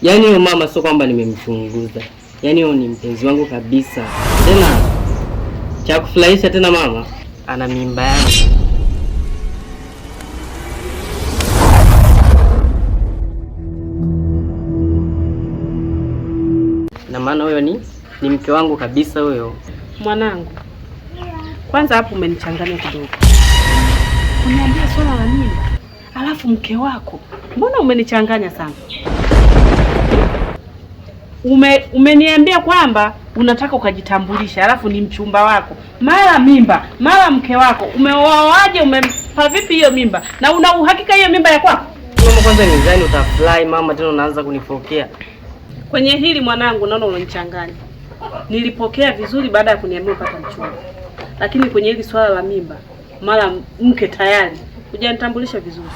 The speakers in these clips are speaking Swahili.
Yaani huyo mama sio kwamba nimemchunguza. Yaani huyo ni mpenzi wangu kabisa. Tena cha kufurahisha tena mama ana mimba yangu. Na maana huyo ni mke wangu kabisa huyo. Mwanangu, kwanza hapo umenichanganya kidogo. Uniambia swala la mimba, alafu mke wako, mbona umenichanganya sana? Umeniambia kwamba unataka ukajitambulisha, alafu ni mchumba wako, mara mimba, mara mke wako. Umeoaje? Umempa vipi hiyo mimba? Na una uhakika hiyo mimba ya kwako? Mama, kwanza nidhani utafurahi mama, tena unaanza kunifokea. Kwenye hili mwanangu, naona umenichanganya. Nilipokea vizuri baada ya kuniambia upata mchumba, lakini kwenye hili swala la mimba, mara mke tayari, hujanitambulisha vizuri.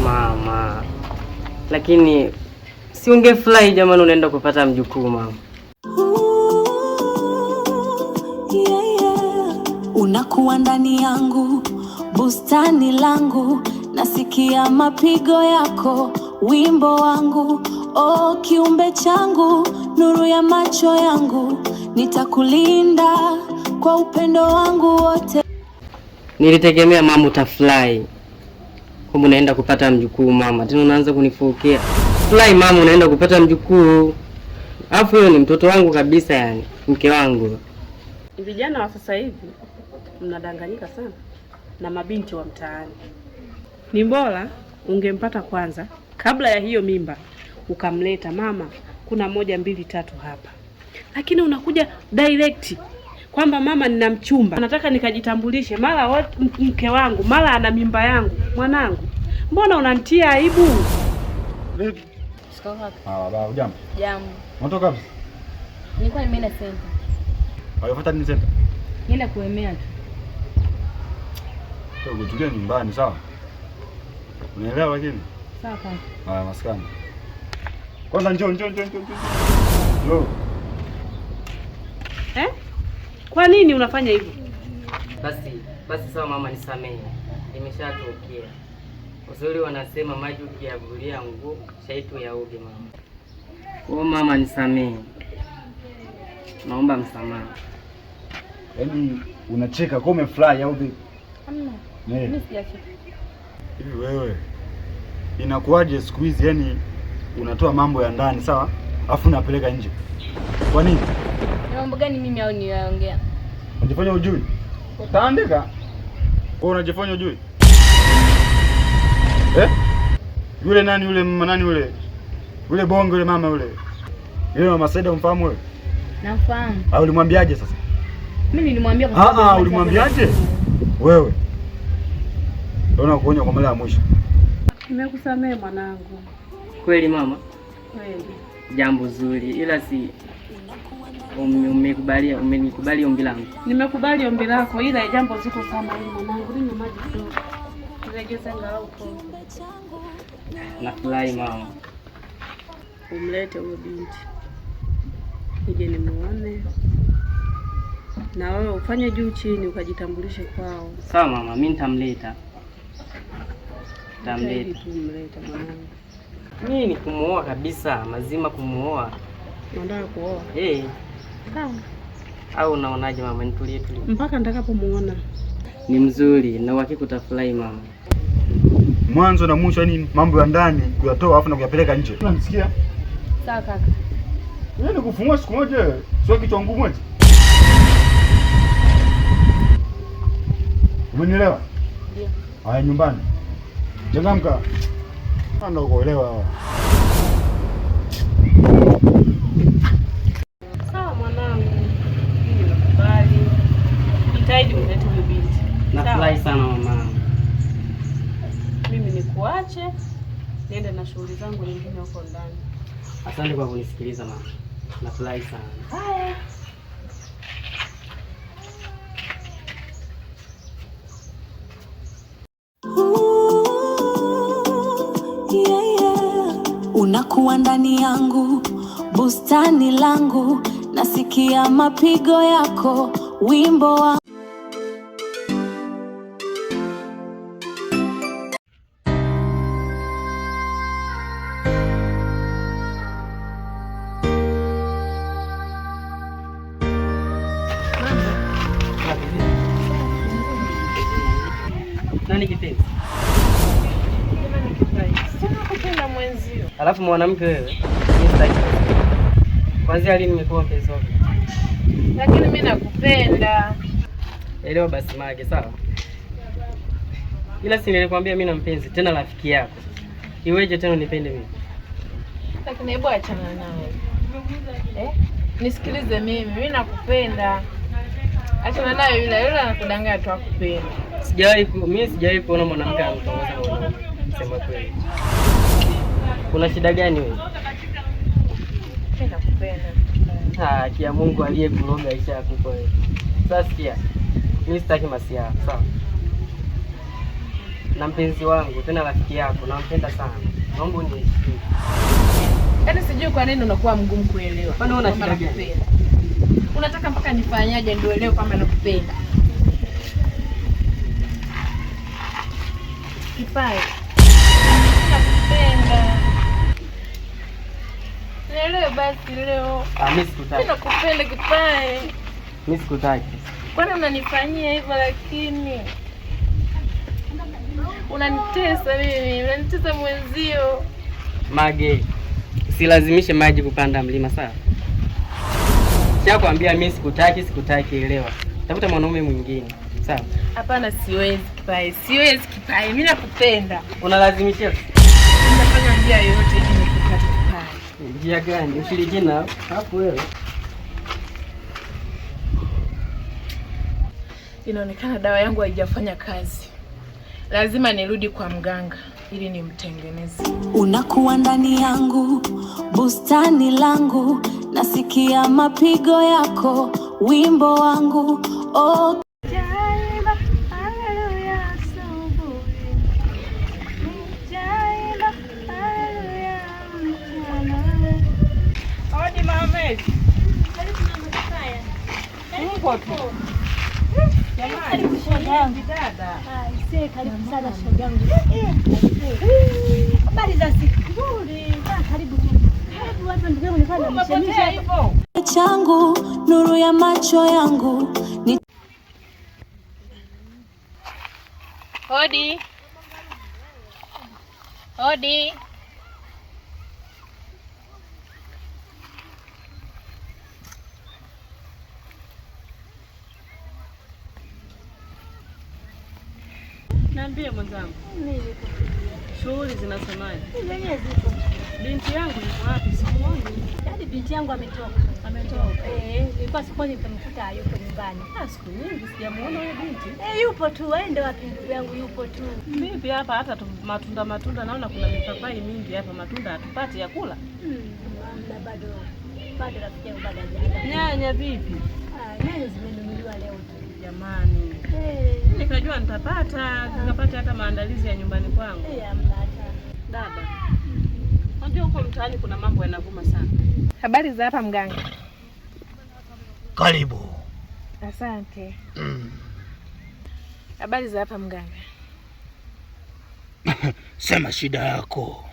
Mama, lakini si ungefurahi jamani, unaenda kupata mjukuu mama. Yeah. Unakuwa ndani yangu, bustani langu, nasikia mapigo yako, wimbo wangu, oh kiumbe changu, nuru ya macho yangu, nitakulinda kwa upendo wangu wote. Nilitegemea mama utafurahi kwamba unaenda kupata mjukuu mama, tena unaanza kunifokea. Furahi mama, unaenda kupata mjukuu, alafu huyo ni mtoto wangu kabisa, yani mke wangu. Vijana wa sasa hivi mnadanganyika sana na mabinti wa mtaani. Ni bora ungempata kwanza kabla ya hiyo mimba, ukamleta mama, kuna moja mbili tatu hapa, lakini unakuja direct kwamba mama, nina mchumba nataka nikajitambulishe, mara mke wangu, mara ana mimba yangu. Mwanangu, mbona unanitia aibu? Vipi? Ah, baba, hujambo? Jambo. Unatoka wapi? Nilikuwa nimeenda center. Unafuata nini center? Nienda kuemea tu. Wewe tulia nyumbani, sawa? Unaelewa lakini? Sawa kaka. Haya, maskani. Kwanza njoo, njoo, njoo, njoo. Njoo. Eh? Kwa nini unafanya hivyo? Basi sawa mama, nisamehe, imeshatokea. Uzuri wanasema maji ukiyavulia nguo shaitu yaoge mama. Kwa mama nisamehe, naomba msamaha. Yaani unacheka kwa umefurahi au vipi? Hamna. Mimi sijacheka. Hivi wewe inakuwaje siku hizi yani unatoa mambo ya ndani sawa, afu unapeleka nje? Kwa nini? Ni mambo gani mimi au niyaongea? Unajifanya hujui? Utaandika. Wewe unajifanya hujui? Eh? Yule nani yule mama nani yule? Yule bonge yule mama yule. Yule mama Saida umfahamu wewe? Namfahamu. Au ulimwambiaje sasa? Mimi nilimwambia kwa sababu Ah ah, ulimwambiaje? Wewe. Unaona kuonya kwa mara ya mwisho. Nimekusamehe mwanangu. Kweli mama? Kweli. Jambo zuri, ila si umekubalia, umenikubali ombi langu. Nimekubali ombi lako, ila jambo zito sana hili mwanangu. Ninywe maji kidogo. Niregeze angalau koo. Nafurahi mama. Umlete huyo binti nije nimuone, na wewe ufanye juu chini ukajitambulishe kwao. Sawa mama, mimi nitamleta. Nitamleta. Tu mlete mwanangu. Mimi ni kumuoa kabisa, mazima kumuoa. Unataka kuoa? Eh. Sawa. Au unaonaje mama, nitulie tulie. Mpaka nitakapomuona. Ni mzuri na uhakika utafurahi mama. Mwanzo na mwisho, yani mambo ya ndani kuyatoa afu na kuyapeleka nje. Unanisikia? Sawa kaka. Wewe ni kufungua siku moja, sio kichwa ngumu eti. Umenielewa? Ndio. Haya, nyumbani. Changamka. Ndio kuelewa. Sawa mwanangu. Mimi nimekubali. Jitahidi umlete huyo binti. Nafurahi sana mama. Mimi nikuache niende na shughuli zangu nyingine huko ndani. Asante kwa kunisikiliza mama. Nafurahi sana. Haya. Yeah. Unakuwa ndani yangu, bustani langu, nasikia mapigo yako, wimbo wa Nani kipenzi? Jamani Kipai, sina kupenda mwenzio. Alafu mwanamke wewe, mimi sitaki. Kwanza lini nimekuwa mpenzi wako? Lakini mimi nakupenda. Elewa basi Mage, sawa? Ila si nilikwambia mimi na mpenzi tena rafiki yako. Iweje tena unipende mimi? Lakini hebu achana naye. Eh? Nisikilize mimi, mimi nakupenda. Achana naye yule, yule anakudanganya tu akupenda. Mimi sijawahi kuona mwanamke anamtongoza mwanaume. Sema kweli. Kuna shida gani wewe? Mimi nakupenda. Ah, kia Mungu aliyekuroga ishakupa wewe. Sasa sikia. Mimi sitaki masiara, sawa? Na mpenzi wangu tena rafiki yako nampenda sana. Naomba uniheshimu. Yaani sijui kwa nini unakuwa mgumu kuelewa. Kwani una Kwamba shida gani? nakupenda. Unataka mpaka nifanyaje ndio uelewe kwamba nakupenda? Kipai. Nakupenda. Nielewe basi leo. Ah, mimi Mimi sikutaki. nakupenda Kipai. Mimi sikutaki. Kwani unanifanyia hivyo lakini? Unanitesa mimi, unanitesa mwenzio. Mage, usilazimishe maji kupanda mlima, sawa? Nishakwambia mimi sikutaki, sikutaki, elewa. Tafuta mwanaume mwingine, sawa? Hapana, siwezi Kipai, siwezi Kipai, mimi nakupenda. Unalazimishia Nitafanya njia yoyote ili nikupate Kipai. njia gani? Ushirikina hapo wewe. Inaonekana dawa yangu haijafanya kazi. Lazima nirudi kwa mganga ili nimtengeneze. Unakuwa ndani yangu, bustani langu, nasikia mapigo yako, wimbo wangu, oh. Nitaimba haleluya asubuhi, nitaimba haleluya mchana. Hodi mama. Mungu tu. Jamani, dada. Aisee, karibu sana shoga yangu. Habari za siku? Nzuri. Ah, karibu. Karibu hapa ndugu yangu, nilikuwa Umepotea namshemisha. hivyo. Changu, nuru ya macho yangu ni Hodi. Hodi. Niambie mwenzangu, shughuli zinasemaje? Zenyewe zipo. Binti yangu yuko wapi? Simuoni. Yaani binti yangu ametoka. Ametoka. Eh, nilikuwa sokoni nikamkuta hayupo nyumbani. Ah, siku nyingi sijamuona huyo binti. Eh, yupo tu, aende wapi ndugu yangu, yupo tu. Vipi hapa hata matunda matunda naona kuna mipapai mingi hapa, matunda hatupati ya kula. Hamna bado. Bado rafiki yangu bado hajaenda. Nyanya vipi? Ah, nyanya zimenunuliwa leo tu. Jamani. Eh, Nikajua nitapata, nikapata hata maandalizi ya nyumbani kwangu. eh, hamna hata. Dada. Unajua huko mtaani kuna mambo yanavuma sana. Habari za hapa mganga? Karibu. Asante. Habari za hapa mganga? Sema shida yako.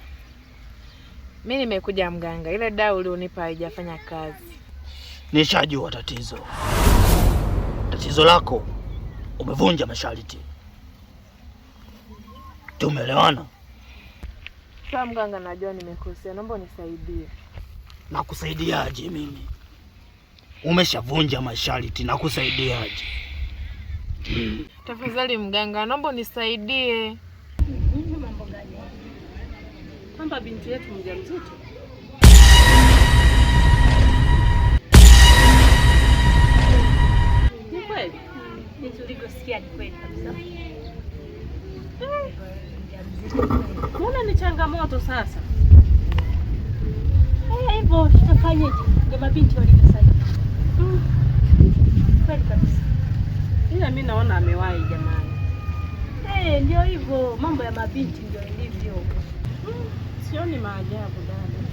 Mimi nimekuja mganga, ile dawa ulionipa haijafanya kazi. Nishajua tatizo. Tatizo lako umevunja masharti. Tumeelewana? Sawa mganga, najua nimekosea, naomba unisaidie. Nakusaidiaje mimi? Umeshavunja masharti, nakusaidiaje? Tafadhali mganga, naomba unisaidie. Mambo gani? Kwamba binti yetu mjamzito. Ni kweli? Jinsi ulivyosikia ni kweli kabisa. Mjamzito kweli. Mbona ni changamoto sasa? Eh, hivyo tutafanyeje? Ndio mabinti walivyo sasa hivi. Kweli kabisa. Ila mi naona amewahi jamani. Eh, ndio hivyo, mambo ya mabinti ndio ilivyo. Sioni maajabu dada.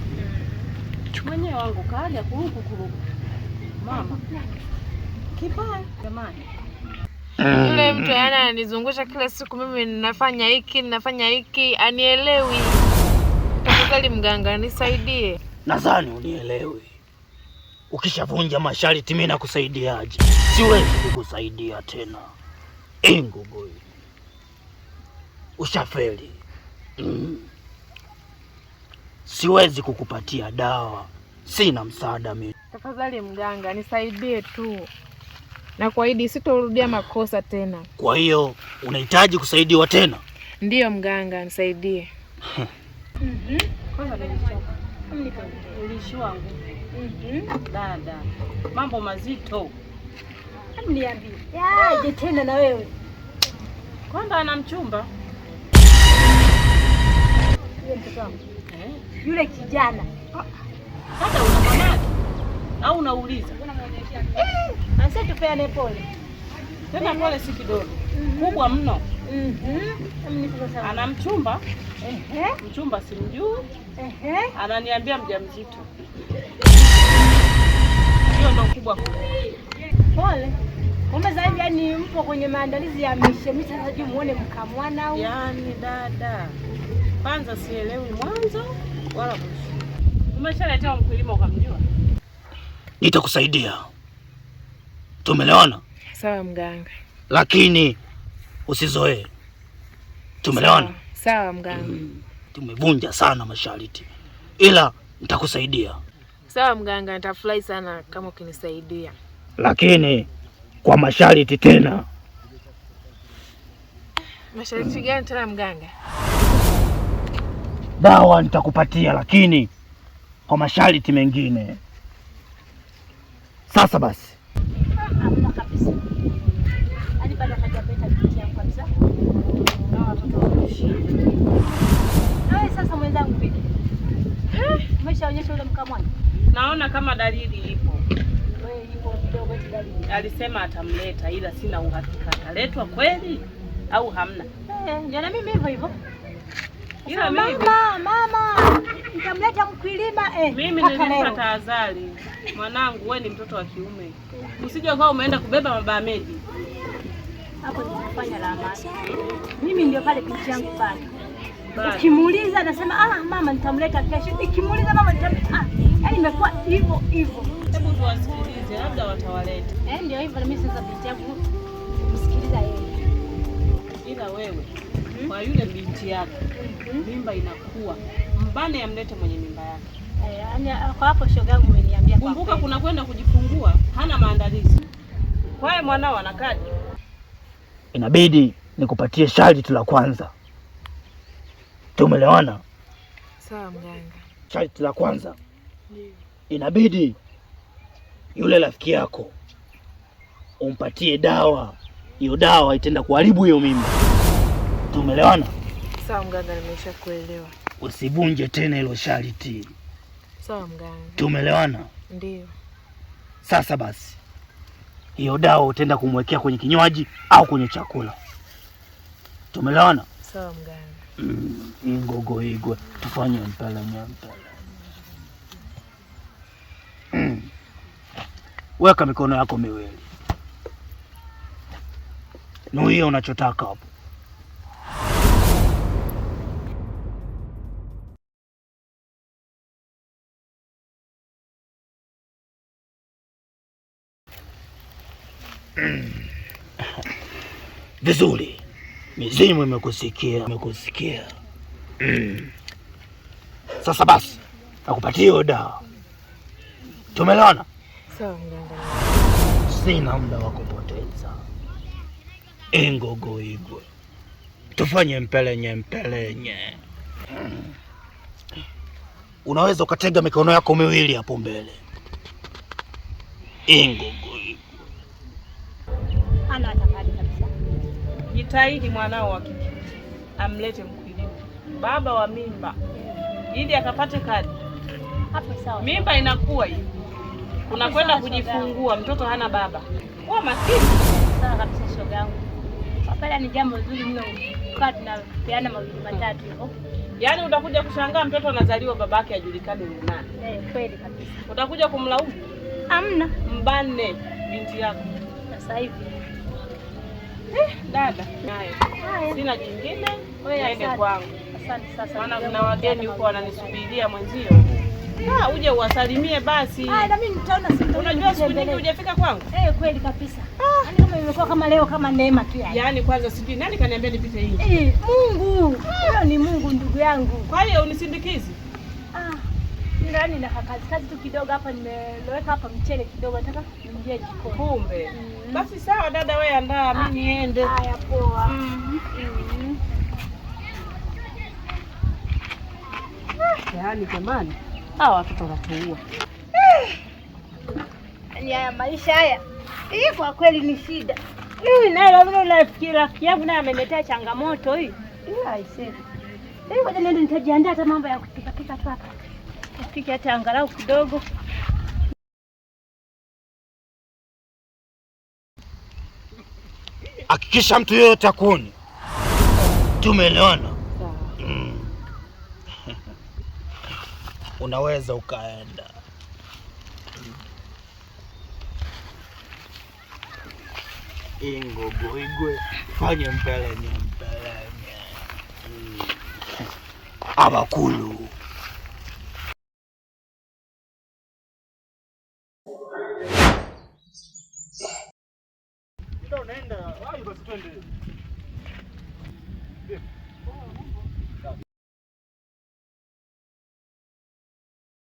Mwenyewe wangu kaja kuruku kuruku. Mama. Kipai jamani. Yule mtu yaani ananizungusha kila siku, mimi ninafanya hiki ninafanya hiki, anielewi. Tafadhali mganga, nisaidie. Nadhani unielewi. Ukishavunja masharti mimi nakusaidiaje? Siwezi kukusaidia tena. Ingugoi. Ushafeli. Siwezi kukupatia dawa, sina msaada mimi. Tafadhali mganga, nisaidie tu. Na kuahidi sitorudia makosa tena. Kwa hiyo unahitaji kusaidiwa tena? Ndiyo mganga, nisaidie. Kwanza nilishiwa nguvu. Dada, mambo mazito. Hebu niambie. Yaje tena na wewe? Kwamba ana mchumba. Yule mtoto wangu. Yule kijana. Hata unamwamaki au unauliza? Ansa tupeane pole. Tena pole si kidogo. Kubwa mno. Ana mchumba. Mchumba simjui. Ananiambia mjamzito. Hiyo ndo kubwa. Pole. Kumbe sasa hivi yani mpo kwenye maandalizi ya mishemishe, sasa juu muone mkamwana au? Yaani dada, kwanza sielewi mwanzo wala mwisho. Umeshaletewa mkulima ukamjua? Nitakusaidia. Tumelewana? Sawa mganga. Lakini usizoee. Tumelewana? Sawa mganga. Tumevunja sana masharti, ila nitakusaidia. Sawa mganga, nitafurahi sana kama ukinisaidia. Lakini kwa masharti tena. Masharti gani tena mganga? Dawa nitakupatia lakini kwa masharti mengine. Sasa basi. Hamna kabisa. Yaani bado hajapeta binti yangu kabisa. Na watoto waishi. Na wewe sasa mwenzangu vipi? Umeshaonyesha ule mkamwana? Naona kama dalili ipo. Wewe ipo kidogo tu dalili. Alisema atamleta ila sina uhakika ataletwa kweli au hamna. Ndio na mimi hivyo hivyo. Ila mimi mama nitamleta mkulima. Mimi nilimpa tahadhari. Mwanangu wewe ni mtoto wa kiume. Usije ukawa umeenda kubeba mabamedi. Hapo nikufanya la amani. Mimi ndio pale binti yangu pale. Ukimuuliza anasema mama nitamleta kesho. Nikimuuliza mama nitamleta. Yaani imekuwa hivyo hivyo. Hebu tuwasikilize labda watawaleta. Ndio hivyo na mimi sasa binti yangu msikiliza yeye. Ila wewe kwa yule binti yako mimba inakuwa, mbane amlete mwenye mimba yake. Yaani kwa hapo shoga yangu umeniambia kwa. Kumbuka kuna kwenda kujifungua, hana maandalizi. Kwa hiyo mwanao anakaje? Inabidi nikupatie sharti la kwanza. Tumelewana? Sawa mganga. Sharti la kwanza. Inabidi yule rafiki yako umpatie dawa. Hiyo dawa itaenda kuharibu hiyo mimba. Tumelewana? Sawa mganga, nimeshakuelewa. Usivunje tena hilo sharti. Sawa mganga. Tumelewana? Ndio. Sasa basi, hiyo dawa utaenda kumwekea kwenye kinywaji au kwenye chakula. Tumelewana? Sawa mganga. Ingogo igwe tufanye mpele nyempele. Weka mikono yako miwili. Nuia unachotaka hapo. Vizuri. Mizimu imekusikia, imekusikia. Sasa basi, nakupatia hiyo dawa. Tumelewana? Sawa mganga. Sina muda wa kupoteza. Ingogo igwe. Tufanye mpelenye mpelenye. Unaweza ukatega mikono yako miwili hapo mbele. Ingogo igwe. Ana atakadi kabisa. Jitahidi mwanao wa kike amlete mkulima, baba wa mimba, ili akapate kadi. Hapo sawa. Mimba inakuwa hiyo. Unakwenda kujifungua, mtoto hana baba. Kuwa makini. Sawa kabisa shoga yangu. Hapana, ni jambo zuri mno kwa tunapeana mawili matatu hivyo. Yaani utakuja kushangaa mtoto anazaliwa babake hajulikani ni nani. Kweli kabisa. Utakuja kumlaumu? Hamna. Mbane binti yako. Sasa hivi. Dada, nayo. Sina jingine. Niende kwangu. Asante sasa. Maana kuna wageni huko wananisubiria mwenzio. Ah, uje uwasalimie basi. Ah, na mimi nitaona siku. Unajua siku nyingi hujafika kwangu? Eh, kweli kabisa. Yaani kama imekuwa kama leo kama neema tu yani. Yaani kwanza sijui nani kaniambia nipite hii. Eh, Mungu. Huyo ni Mungu ndugu yangu. Kwa hiyo unisindikizi? Ah. Ndani na kazi kazi tu kidogo hapa nimeloweka hapa mchele kidogo nataka niingie jikoni. Kumbe. Basi sawa dada, wewe andaa, mimi niende. Haya poa. Yaani jamani, hawa watoto wanatuua. Yaani haya maisha haya. Hii kwa kweli ni shida. Mimi naye labda rafiki rafiki yangu naye ameniletea changamoto hii. Ila aisee. Hebu ngoja niende nitajiandaa hata mambo ya kupika pika tu hapa. Nipike hata angalau kidogo. Hakikisha mtu yoyote akuoni. Tumeelewana? Unaweza ukaenda. Ingogo igwe fanye mpelenye mpelenye. Abakulu. Ndio unaenda. Wapi basi twende.